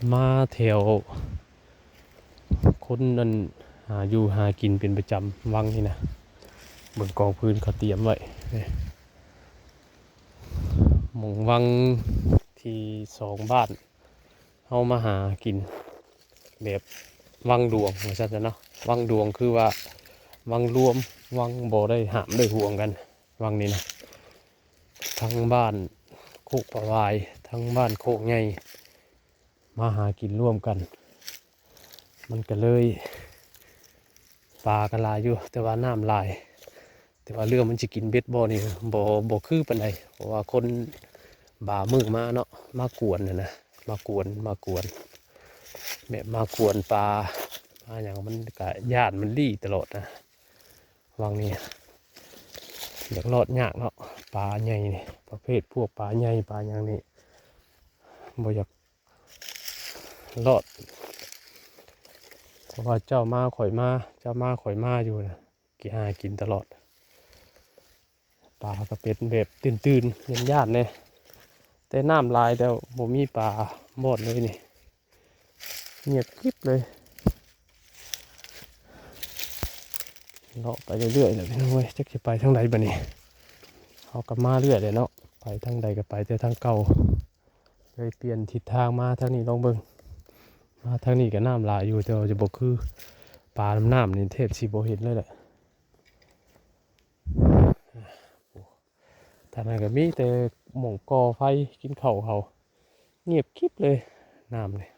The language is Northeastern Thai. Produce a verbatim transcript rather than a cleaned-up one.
มาแถวคนนั่นหาอยู่หากินเป็นประจำวังนี่นะ เบิ่งกองฟืนเขาเตรียมไว้นี่ หม่องวังที่สองบ้าน เฮามาหากินแบบวังหลวงว่าซั่นซะเนาะ วังหลวงคือว่าวังรวม วังบ่ได้ห้ามได้ห่วงกัน วังนี้นะ ทั้งบ้านโคกประวาย ทั้งบ้านโคกใหญ่ มาหากินร่วมกัน มันก็เลย ปลาก็หลายอยู่ แต่ว่าน้ำหลาย แต่ว่าเรื่องมันสิกินเบ็ดบ่นี่ บ่ บ่คือปานใด เพราะว่าคนบ่ามื้อมาเนาะ มากวนน่ะนะ มากวน มากวน แบบมากวนปลา ปลาหยัง มันก็ย้านมันลี้ตลอดนะ วังนี้ อยากรอดยากเนาะ ปลาใหญ่นี่ ประเภทพวกปลาใหญ่ ปลาหยังนี่ บ่อยากรอด เพราะว่าเจ้ามาข่อยมา เจ้ามาข่อยมาอยู่นะ กินหากินตลอด ปลาก็เป็นแบบตื่นๆ ย้านๆ แน่ แต่น้ำหลาย แต่บ่มีปลาบอดเลยนี่ เงียบกริบเลย เลาะไปเรื่อยๆ แหละพี่น้องเอ้ย จักสิไปทางใดบัดนี้ เฮาก็มาเรื่อยเลยเนาะ ไปทางใดก็ไปแต่ทางเก่า เลยเปลี่ยนทิศทางมาทางนี้ ลองเบิ่ง มาทางนี้ก็น้ำหลายอยู่ แต่ว่าจะบ่คือปลาน้ำ น้ำนี่แทบสิบ่เห็นเลยแหละ ทางนั้นก็มีแต่หม่องก่อไฟกินข้าวเขา เงียบกริบเลย น้ำนี่